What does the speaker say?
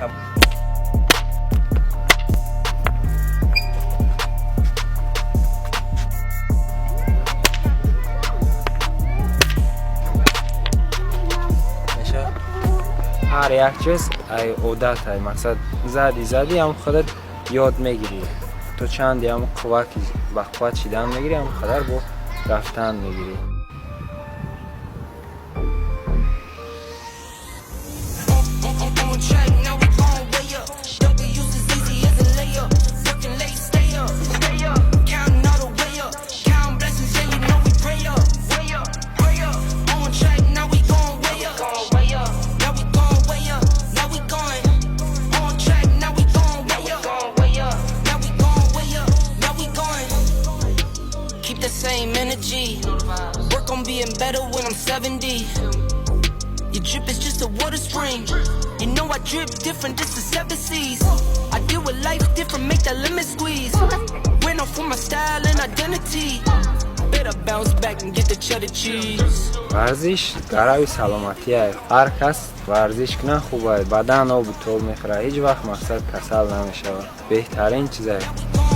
Меша, ҳар як чиз ай одат, ай мақсад, зади зади ҳам худат ёд мегирӣ. То чанде ҳам қувва ки ба қувват шидан мегирӣ, ҳам қадар бо рафтан мегирӣ. On track, now we going way up. W's as easy as a layup. Working late, stay up, stay up. Counting all the way up. Count blessings, yeah, you know we pray up, way up, pray up. On track, now we going way up. Now we going way up. Now we going on track, now we going way up. Now we going way up. Now we going. Keep the same energy. Work on being better when I'm 70. Your drip is just a water spring. You know I drip different, this is seven seas. I deal with life different, make that lemon squeeze. Went off for my style and identity. Better bounce back and get the cheddar cheese. Варзиш гарави саломатие. Ҳар кас варзиш кунад, хуб, бадан обу тоб мехӯрад, ҳеҷ вақт, мақсад, касал намешавад. Беҳтарин чизае. Going